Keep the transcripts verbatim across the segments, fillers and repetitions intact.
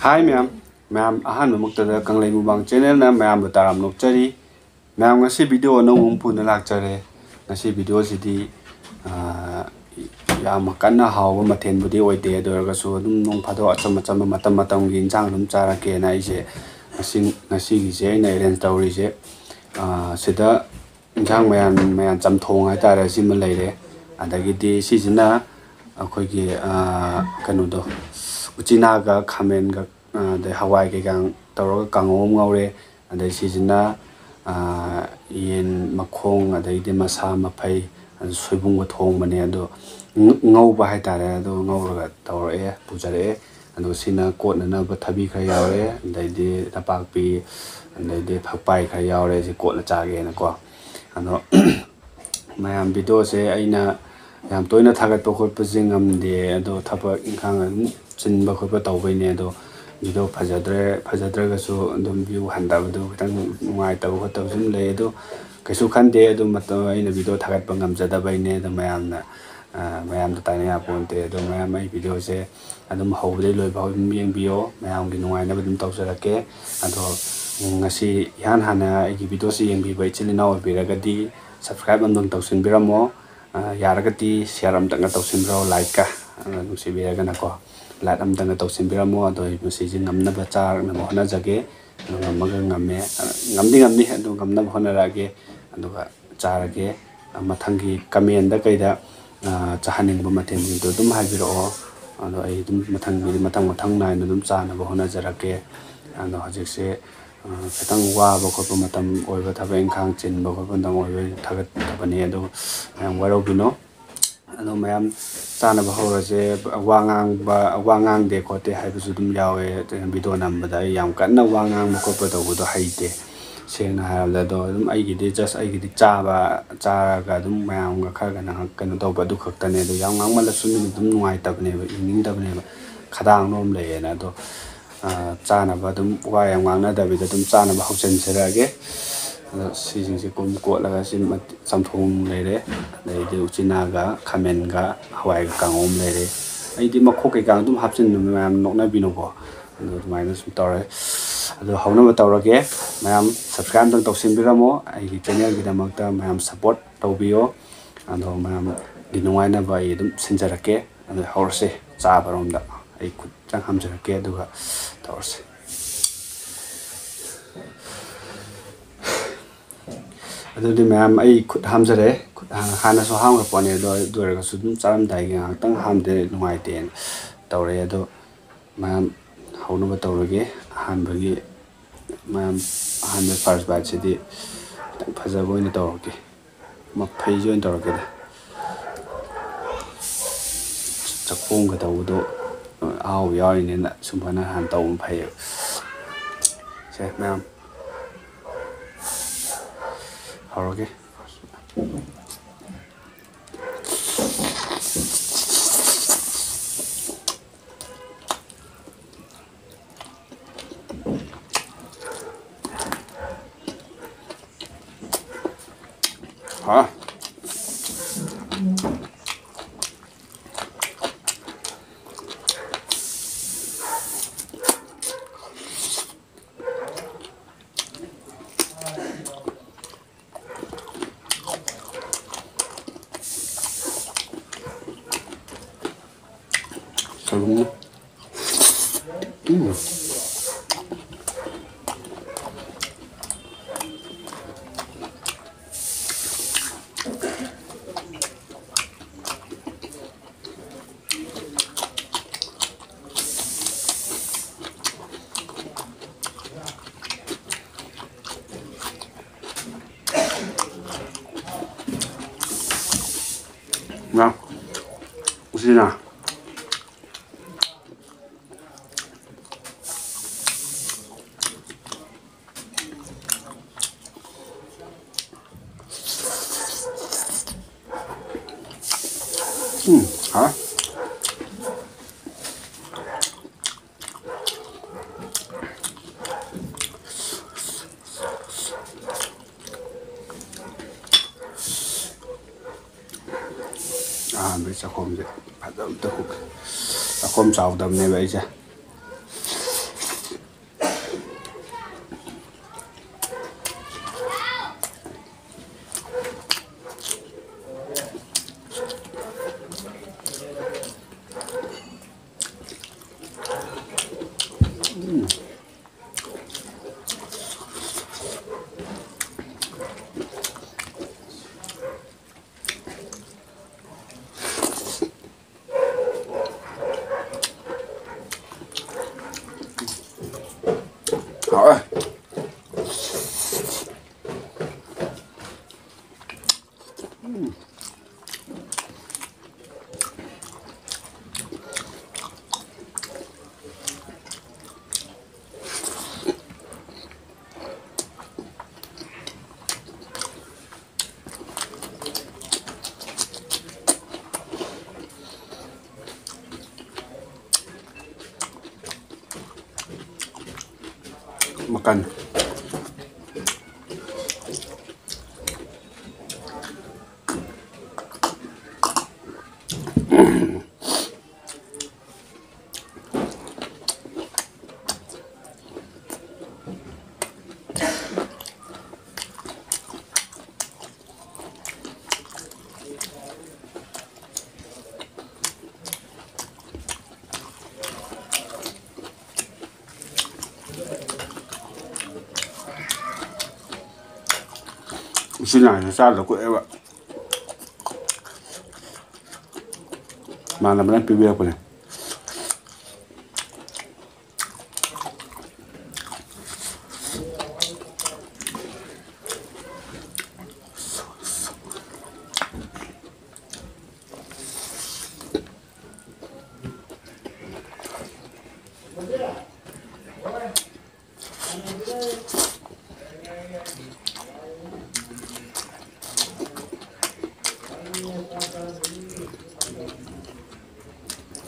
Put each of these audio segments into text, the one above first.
ꯍꯥꯏ ꯃꯌꯥꯝ, ꯃꯌꯥꯝ ꯑꯍꯥꯟꯕꯃꯛꯇꯗ ꯀꯪꯂꯩ ꯃꯨꯛꯕꯥꯡ ꯆꯦꯅꯦꯜꯅ ꯃꯌꯥꯝꯕꯨ ꯇꯔꯥꯝ ꯅꯣꯛꯆꯔꯤ꯫ ꯃꯌꯥꯝ, ꯉꯁꯤ ꯚꯤꯗꯤꯑꯣ ꯑꯅꯧꯕ ꯑꯃ ꯄꯨꯅ ꯂꯥꯛꯆꯔꯦ꯫ ꯉꯁꯤ ꯚꯤꯗꯤꯑꯣꯁꯤꯗꯤ, ꯑꯥ, ꯌꯥꯝ ꯀꯟꯅ ꯍꯥꯎꯕ ꯃꯊꯦꯜꯕꯨꯗꯤ ꯑꯣꯏꯗꯦ, ꯑꯗꯨ ꯑꯣꯏꯔꯒꯁꯨ ꯑꯗꯨꯝ ꯅꯣꯡ ꯐꯥꯗꯣꯛ ꯑꯆꯝ ꯑꯆꯝꯕ ꯃꯇꯝ ꯃꯇꯝꯒꯤ ꯏꯟꯁꯥꯡ ꯑꯗꯨꯝ ꯆꯥꯔꯛꯀꯦꯅ ꯑꯩꯁꯦ ꯉꯁꯤ, ꯉꯁꯤꯒꯤꯁꯦ ꯑꯩꯅ ꯑꯦꯔꯦꯟꯖ ꯇꯧꯔꯤꯁꯦ, ꯑꯥ, ꯁꯤꯗ ꯏꯟꯁꯥꯡ ꯃꯌꯥꯟ ꯃꯌꯥꯟ ꯆꯝꯊꯣꯡ ꯍꯥꯏꯇꯥꯔꯦ, ꯁꯤꯃ ꯂꯩꯔꯦ꯫ ꯑꯗꯒꯤꯗꯤ ꯁꯤꯁꯤꯅ ꯑꯩꯈꯣꯏꯒꯤ, ꯑꯥ, ꯀꯩꯅꯣꯗꯣ, ꯎꯆꯤꯅꯥꯒ ꯈꯥꯃꯦꯟꯒ, ꯑꯥ, ꯑꯗꯩ ꯍꯋꯥꯏ ꯀꯩꯀꯥ ꯇꯧꯔꯒ ꯀꯥꯡꯉꯧ ꯑꯃ ꯉꯧꯔꯦ꯫ ꯑꯗꯩ ꯁꯤꯁꯤꯅ, ꯑꯥ, ꯌꯦꯟ ꯃꯈꯣꯡ, ꯑꯗꯩꯗꯤ ꯃꯁꯥ ꯃꯐꯩ, ꯑꯗꯨ ꯁꯣꯏꯕꯨꯝꯒ ꯊꯣꯡꯕꯅꯦ꯫ ꯑꯗꯣ ꯉ-, ꯉꯧꯕ ꯍꯥꯏꯇꯥꯔꯦ, ꯑꯗꯨ ꯉꯧꯔꯒ ꯇꯧꯔꯛꯑꯦ, ꯄꯨꯖꯔꯛꯑꯦ꯫ ꯑꯗꯨꯒ ꯁꯤꯅ ꯀꯣꯠꯅꯅꯕ ꯊꯕꯤ ꯈꯔ ꯌꯥꯎꯔꯦ, ꯑꯗꯩꯗꯤ ꯅꯄꯥꯛꯄꯤ, ꯑꯗꯩꯗꯤ ꯐꯛꯄꯥꯏ ꯈꯔ ꯌꯥꯎꯔꯦ꯫ ꯁꯤ ꯀꯣꯠꯂ ꯆꯥꯒꯦꯅꯀꯣ꯫ ꯑꯗꯣ ꯃꯌꯥꯝ, ꯚꯤꯗꯤꯑꯣꯁꯦ ꯑꯩꯅ ꯌꯥꯝ ꯇꯣꯏꯅ ꯊꯥꯒꯠꯄ ꯈꯣꯠꯄꯁꯦ ꯉꯝꯗꯦ, ꯑꯗꯣ ꯊꯕꯛ ꯏꯪꯈꯥꯡ ꯑꯗꯨꯝ ꯆꯤꯟꯕ ꯈꯣꯠꯄ ꯇꯧꯕꯩꯅꯦ꯫ ꯑꯗꯣ ꯚꯤꯗꯤꯑꯣ ꯐꯖꯗ꯭ꯔꯦ, ꯐꯖꯗ꯭ꯔꯒꯁꯨ ꯑꯗꯨꯝ ꯚ꯭ꯌꯨ ꯍꯟꯊꯕꯗꯨ ꯈꯤꯇꯪ ꯅꯨꯡꯉꯥꯏꯇꯕ ꯈꯣꯠꯇꯕꯁꯨ ꯑꯗꯨꯝ ꯂꯩ꯫ ꯑꯗꯣ ꯀꯩꯁꯨ ꯈꯟꯗꯦ, ꯑꯗꯨꯝ ꯃꯇꯝ ꯑꯩꯅ ꯚꯤꯗꯤꯑꯣ ꯊꯥꯒꯠꯄ ꯉꯝꯖꯗꯕꯩꯅꯦ꯫ ꯑꯗꯣ ꯃꯌꯥꯝꯅ, ꯑ, ꯃꯌꯥꯝꯗ ꯇꯥꯏꯅ ꯌꯥꯄꯣꯟꯇꯦ꯫ ꯑꯗꯣ ꯃꯌꯥꯝ, ꯑꯩ ꯚꯤꯗꯤꯑꯣꯁꯦ ꯑꯗꯨꯝ ꯍꯧꯕꯗꯒꯤ ꯂꯣꯏꯐꯥꯎ ꯑꯗꯨꯝ ꯌꯦꯡꯕꯤꯌꯣ, ꯃꯌꯥꯝꯒꯤ ꯅꯨꯡꯉꯥꯏꯅꯕ ꯑꯗꯨꯝ ꯇꯧꯖꯔꯛꯀꯦ꯫ ꯑꯗꯣ ꯉꯁꯤ ꯏꯍꯥꯟ ꯍꯥꯟꯅ ꯑꯩꯒꯤ ꯚꯤꯗꯤꯑꯣꯁꯤ ꯌꯦꯡꯕꯤꯕ ꯏꯆꯤꯜ ꯏꯅꯥꯎ ꯑꯣꯏꯕꯤꯔꯒꯗꯤ subscribe ꯑꯃꯇꯪ ꯇꯧꯁꯤꯟꯕꯤꯔꯝꯃꯣ꯫ ꯑ, ꯌꯥꯔꯒꯗꯤ share ꯑꯃꯇꯪꯒ ꯇꯧꯁꯤꯟꯕꯤꯔꯣ, like-ꯀ, ꯑ, ꯅꯨꯡꯁꯤꯕꯤꯔꯒꯅꯀꯣ, like ꯑꯃꯇꯪꯒ ꯇꯧꯁꯤꯟꯕꯤꯔꯝꯃꯣ꯫ ꯑꯗꯣ ꯑꯩ ꯃꯁꯤꯁꯦ ꯉꯝꯅꯕ ꯆꯥꯔꯛꯅꯕ ꯍꯣꯠꯅꯖꯒꯦ꯫ ꯑꯗꯣ ꯉꯝꯃꯒ ꯉꯝꯃꯦ, ꯑ, ꯉꯝꯗꯤ ꯉꯝꯅꯤ, ꯑꯗꯣ ꯉꯝꯅꯕ ꯍꯣꯠꯅꯔꯛꯑꯒꯦ꯫ ꯑꯗꯨꯒ ꯆꯥꯔꯒꯦ꯫ ꯑ, ꯃꯊꯪꯒꯤ comment-ꯗ ꯀꯩꯗ, ꯑ, ꯆꯥꯍꯟꯅꯤꯡꯕ ꯃꯊꯦꯜꯁꯤꯡꯗꯣ ꯑꯗꯨꯝ ꯍꯥꯏꯕꯤꯔꯛꯑꯣ꯫ ꯑꯗꯣ ꯑꯩ ꯑꯗꯨꯝ ꯃꯊꯪꯒꯤꯗꯤ ꯃꯊꯪ ꯃꯊꯪ ꯅꯥꯏꯅ ꯑꯗꯨꯝ ꯆꯥꯅꯕ ꯍꯣꯠꯅꯖꯔꯛꯀꯦ꯫ ꯑꯗꯣ ꯍꯧꯖꯤꯛꯁꯦ, ꯑ, ꯈꯤꯇꯪ ꯋꯥꯕ ꯈꯣꯠꯄ ꯃꯇꯝ ꯑꯣꯏꯕ, ꯊꯕꯛ ꯏꯪꯈꯥꯡ ꯆꯤꯟꯕ ꯈꯣꯠꯄ ꯃꯇꯝ ꯑꯣꯏꯕ ꯊꯥꯒꯠꯇꯕꯅꯤ꯫ ꯑꯗꯣ ꯃꯌꯥꯝ ꯋꯥꯔꯧꯕꯤꯅꯣ꯫ ꯑꯗꯣ ꯃꯌꯥꯝ ꯆꯥꯅꯕ ꯍꯧꯔꯁꯦ꯫ ꯋꯥ ꯉꯥꯡꯕ, ꯋꯥ ꯉꯥꯡꯗꯦ ꯈꯣꯠꯇꯦ ꯍꯥꯏꯕꯁꯨ ꯑꯗꯨꯝ ꯌꯥꯎꯋꯦ꯫ ꯚꯤꯗꯤꯑꯣ ꯅꯝꯕꯗ ꯑꯩ ꯌꯥꯝ ꯀꯟꯅ ꯋꯥ ꯉꯥꯡꯕ ꯈꯣꯠꯄ ꯇꯧꯕꯗꯣ ꯍꯩꯇꯦ, ꯁꯦꯡꯅ ꯍꯥꯏꯔꯕꯗ꯫ ꯑꯗꯣ ꯑꯗꯨꯝ ꯑꯩꯒꯤꯗꯤ just ꯑꯩꯒꯤꯗꯤ ꯆꯥꯕ, ꯆꯥꯔꯒ ꯑꯗꯨꯝ ꯃꯌꯥꯝꯒ ꯈꯔꯒ ꯉꯥꯏꯍꯥꯛ ꯀꯩꯅꯣ ꯇꯧꯕ ꯑꯗꯨ ꯈꯛꯇꯅꯦ꯫ ꯑꯗꯣ ꯌꯥꯝ ꯉꯥꯡꯃꯜꯂꯁꯨ ꯃꯤꯅ ꯑꯗꯨꯝ ꯅꯨꯡꯉꯥꯏꯇꯕꯅꯦꯕ, ꯌꯦꯡꯅꯤꯡꯗꯕꯅꯦꯕ, ꯈꯗꯥꯡ ꯅꯣꯝ ꯂꯩꯌꯦꯅ꯫ ꯑꯗꯣ ꯑ, ꯆꯥꯅꯕ ꯑꯗꯨꯝ ꯋꯥ ꯌꯥꯝ ꯉꯥꯡꯅꯗꯕꯤꯗ ꯑꯗꯨꯝ ꯆꯥꯅꯕ ꯍꯧꯖꯤꯟꯖꯔꯛꯑꯒꯦ꯫ ꯑꯗꯣ ꯁꯤꯁꯤꯡꯁꯦ ꯀꯨꯝ ꯀꯣꯠꯂꯒ ꯁꯤ ꯃꯠ-, ꯆꯝꯊꯣꯡ ꯂꯩꯔꯦ, ꯑꯗꯩꯗꯤ ꯎꯆꯤꯅꯥꯒ ꯈꯥꯃꯦꯟꯒ ꯍꯋꯥꯏꯒ ꯀꯥꯡꯉꯧ ꯑꯃ ꯂꯩꯔꯦ꯫ ꯑꯩꯗꯤ ꯃꯈꯣꯛ ꯀꯩꯀꯥ ꯑꯗꯨꯝ ꯍꯥꯞꯆꯤꯟꯕ, ꯃꯌꯥꯝ ꯅꯣꯛꯅꯕꯤꯅꯨꯀꯣ꯫ ꯑꯗꯨ ꯑꯗꯨꯃꯥꯏꯅ ꯁꯨꯝ ꯇꯧꯔꯦ꯫ ꯑꯗꯣ ꯍꯧꯅꯕ ꯇꯧꯔꯒꯦ꯫ ꯃꯌꯥꯝ subscribe ꯑꯝꯇꯪ ꯇꯧꯁꯤꯟꯕꯤꯔꯝꯃꯣ꯫ ꯑꯩꯒꯤ channelꯒꯤꯗꯃꯛꯇ ꯃꯌꯥꯝ support ꯇꯧꯕꯤꯌꯣ꯫ ꯑꯗꯣ ꯃꯌꯥꯝꯒꯤ ꯅꯨꯡꯉꯥꯏꯅꯕ ꯑꯩ ꯑꯗꯨꯝ ꯁꯤꯟꯖꯔꯛꯀꯦ꯫ ꯑꯗꯣ ꯍꯧꯔꯁꯦ ꯆꯥꯕꯔꯣꯝꯗ꯫ ꯑꯩ ꯈꯨꯠ ꯆꯪ ꯍꯥꯝꯖꯔꯛꯀꯦ, ꯑꯗꯨꯒ ꯇꯧꯔꯁꯦ꯫ ꯑꯗꯨꯗꯤ ꯃꯌꯥꯝ, ꯑꯩ ꯈꯨꯠ ꯍꯥꯝꯖꯔꯦ꯫ ꯈꯨꯠ ꯍꯥꯟꯅ, ꯍꯥꯟꯅꯁꯨ ꯍꯥꯝꯈ꯭ꯔ ꯄꯣꯠꯅꯤ, ꯑꯗꯣ ꯑꯗꯨ ꯑꯣꯏꯔꯒꯁꯨ ꯑꯗꯨꯝ ꯆꯥꯔꯝꯗꯥꯏꯒꯤ ꯉꯥꯏꯍꯥꯛꯇꯪ ꯍꯥꯝꯗ꯭ꯔꯗꯤ ꯅꯨꯡꯉꯥꯏꯇꯦꯅ ꯇꯧꯔꯦ꯫ ꯑꯗꯣ ꯃꯌꯥꯝ, ꯍꯧꯅꯕ ꯇꯧꯔꯒꯦ꯫ ꯑꯍꯥꯟꯕꯒꯤ, ꯃꯌꯥꯝ, ꯑꯍꯥꯟꯕ first biteꯁꯤꯗꯤ ꯈꯤꯇꯪ ꯐꯖꯕ ꯑꯣꯏꯅ ꯇꯧꯔꯒꯦ꯫ ꯃꯐꯩꯁꯦ ꯑꯣꯏꯅ ꯇꯧꯔꯒꯦꯗ꯫ ꯆꯥꯛꯈꯣꯝꯒ ꯇꯧꯕꯗꯣ ꯑꯍꯥꯎꯕ ꯌꯥꯎꯔꯤꯅꯦꯅ ꯁꯨꯝꯕꯅ ꯍꯥꯟꯅ ꯇꯧꯕꯅ ꯐꯩꯌꯦꯕ꯫ ꯁꯦ ꯃꯌꯥꯝ, ꯍꯧꯔꯒꯦ꯫ ꯍꯥ꯫ ꯁꯣꯏꯕꯨꯝꯅꯦ꯫ ꯎꯝ꯫ ꯉꯥ ꯎꯆꯤꯅꯥ꯫ ꯎꯝ, ꯍꯥꯎꯋꯦ꯫ ꯑꯍꯥꯟꯕꯩ ꯆꯥꯛꯈꯣꯝꯁꯦ ꯐꯖꯅ ꯇꯧꯍꯧꯒꯦ꯫ ꯆꯥꯛꯈꯣꯝ ꯆꯥꯎꯗꯕꯅꯦꯕ ꯑꯩꯁꯦ꯫ Makan. ꯏꯆꯤꯟ ꯏꯅꯥꯎꯁꯨ ꯆꯥꯗ ꯀꯨꯏꯔꯦꯕ꯫ ꯏꯃꯥꯟꯅꯕꯅ ꯄꯤꯕꯤꯔꯛꯄꯅꯦ꯫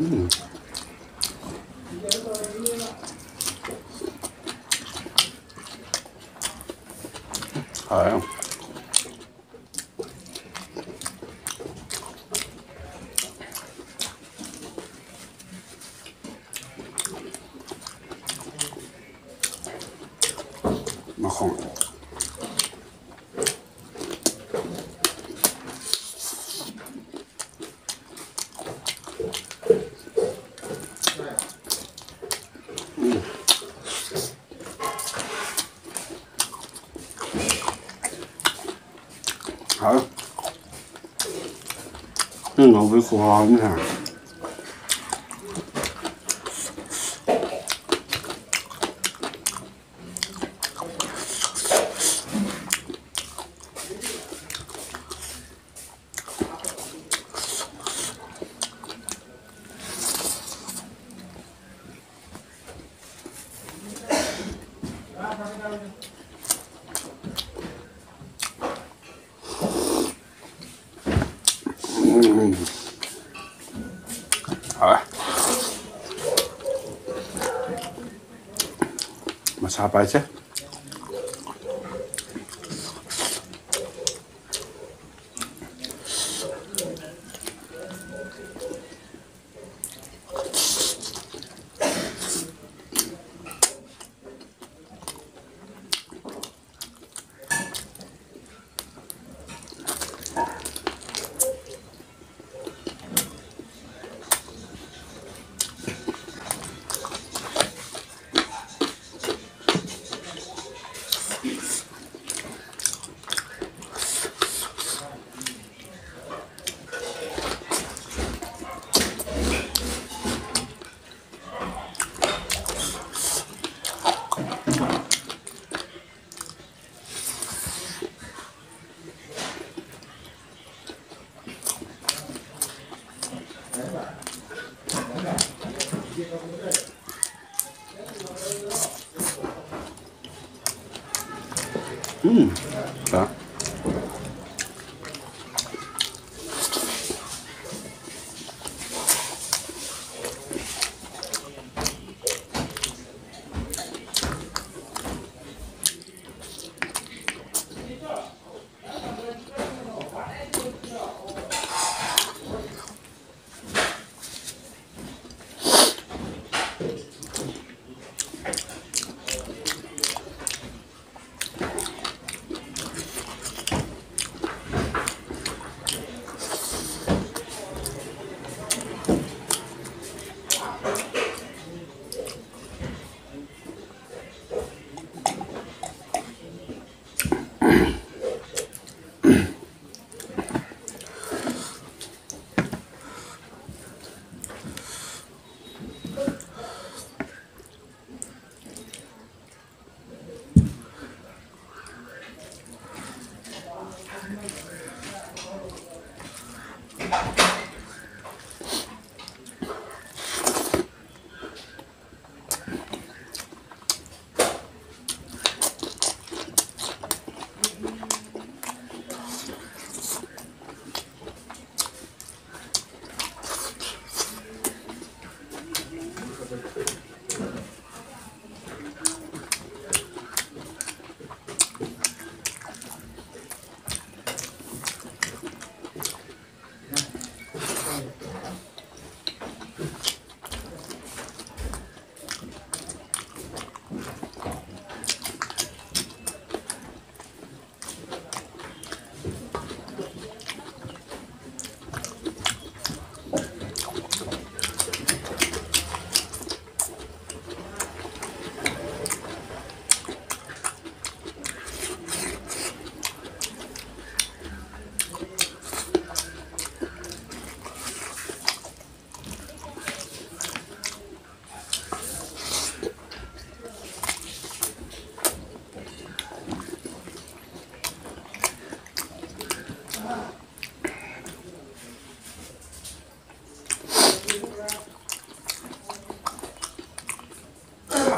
ꯎꯝ꯫ ꯍꯥꯎꯋꯦ꯫ ꯃꯈꯣꯡ꯫ ꯍꯥꯎ꯫ ꯎꯝ, ꯉꯧꯕꯩ ꯈꯨꯍꯥꯎ ꯑꯃ ꯍꯦ꯫ ꯍꯥꯞꯄ ꯍꯥꯏꯁꯦ꯫ ꯎꯝ꯫ ꯀ-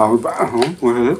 ꯍꯥꯎꯏꯕ, ꯎꯝ, ꯉꯁꯤꯗꯤ꯫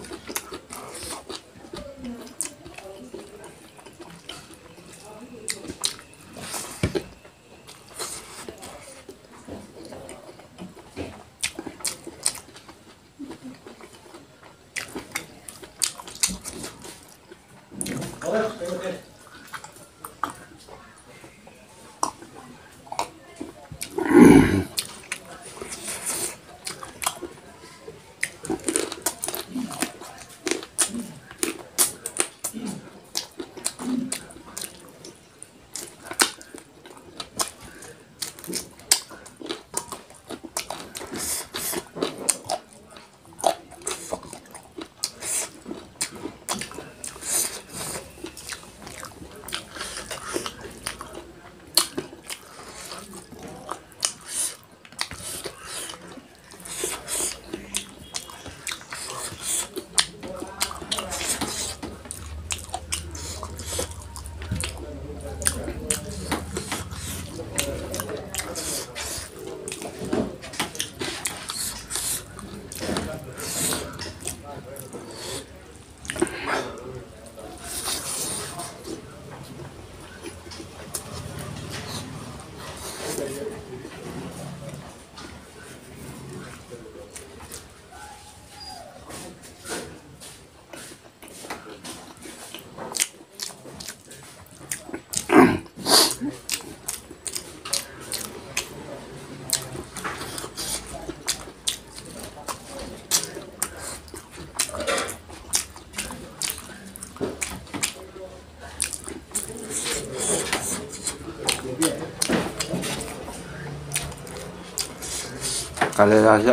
ꯀꯥꯂꯦꯖꯥꯁꯦ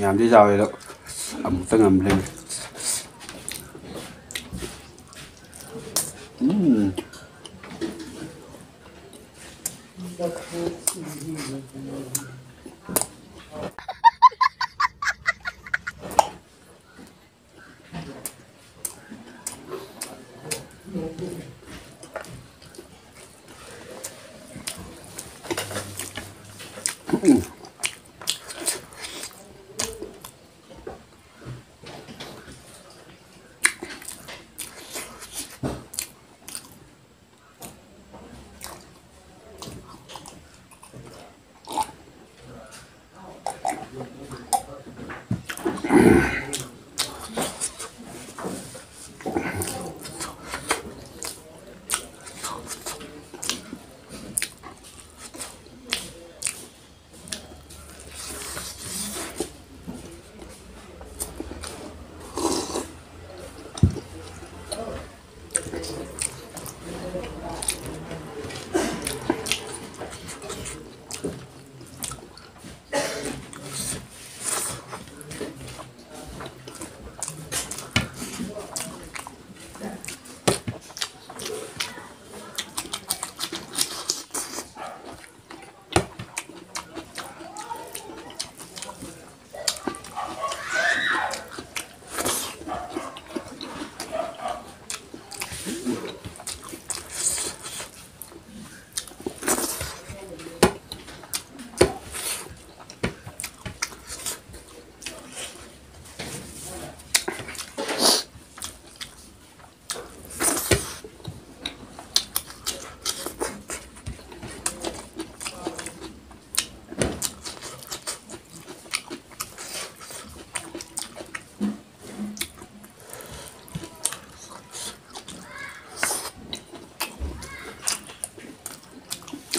ꯌꯥꯝꯗꯤ ꯆꯥꯎꯋꯦ ꯑꯗꯣ, ꯑꯃꯨꯛꯇꯪ ꯑꯃ ꯂꯩ꯫ ꯎꯝ꯫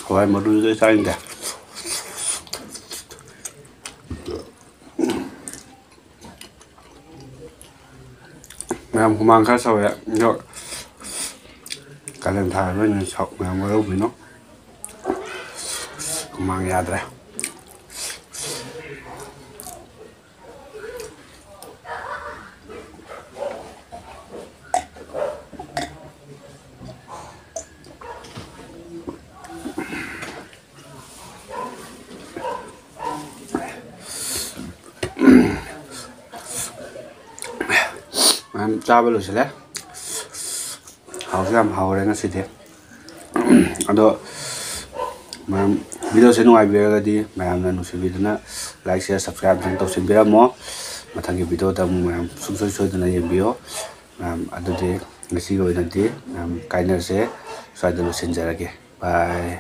ꯍꯋꯥꯏ ꯃꯔꯨꯗꯨꯗꯤ ꯆꯥꯅꯤꯡꯗꯦ꯫ ꯃꯌꯥꯝ ꯍꯨꯃꯥꯡ ꯈꯔ ꯁꯧꯋꯦ꯫ ꯑꯗꯣ ꯀꯥꯂꯦꯟ ꯊꯥ ꯑꯣꯏꯕꯅꯤꯅ ꯁꯧ-, ꯃꯌꯥꯝ ꯋꯥꯔꯧꯕꯤꯅꯨ꯫ ꯍꯨꯃꯥꯡ ꯌꯥꯗ꯭ꯔꯦ꯫ ꯃꯌꯥꯝ ꯆꯥꯕ ꯂꯣꯏꯁꯤꯜꯂꯦ꯫ ꯍꯥꯎꯁꯨ ꯌꯥꯝ ꯍꯥꯎꯔꯦ ꯉꯁꯤꯗꯤ꯫ ꯑꯗꯣ ꯃꯌꯥꯝ videoꯁꯦ ꯅꯨꯡꯉꯥꯏꯕꯤꯔꯒꯗꯤ ꯃꯌꯥꯝꯅ ꯅꯨꯡꯁꯤꯕꯤꯗꯨꯅ like, share, subscribe ꯑꯗꯨꯝ ꯇꯧꯁꯤꯟꯕꯤꯔꯝꯃꯣ꯫ ꯃꯊꯪꯒꯤ videoꯗ ꯑꯃꯨꯛ ꯃꯌꯥꯝ ꯁꯨꯡꯁꯣꯏ ꯁꯣꯏꯗꯅ ꯌꯦꯡꯕꯤꯌꯣ꯫ ꯃꯌꯥꯝ ꯑꯗꯨꯗꯤ ꯉꯁꯤꯒꯤ ꯑꯣꯏꯅꯗꯤ ꯃꯌꯥꯝ ꯀꯥꯏꯅꯔꯁꯦ꯫ ꯁ꯭ꯋꯥꯏꯗ ꯂꯣꯏꯁꯤꯟꯖꯔꯒꯦ꯫ Bye꯫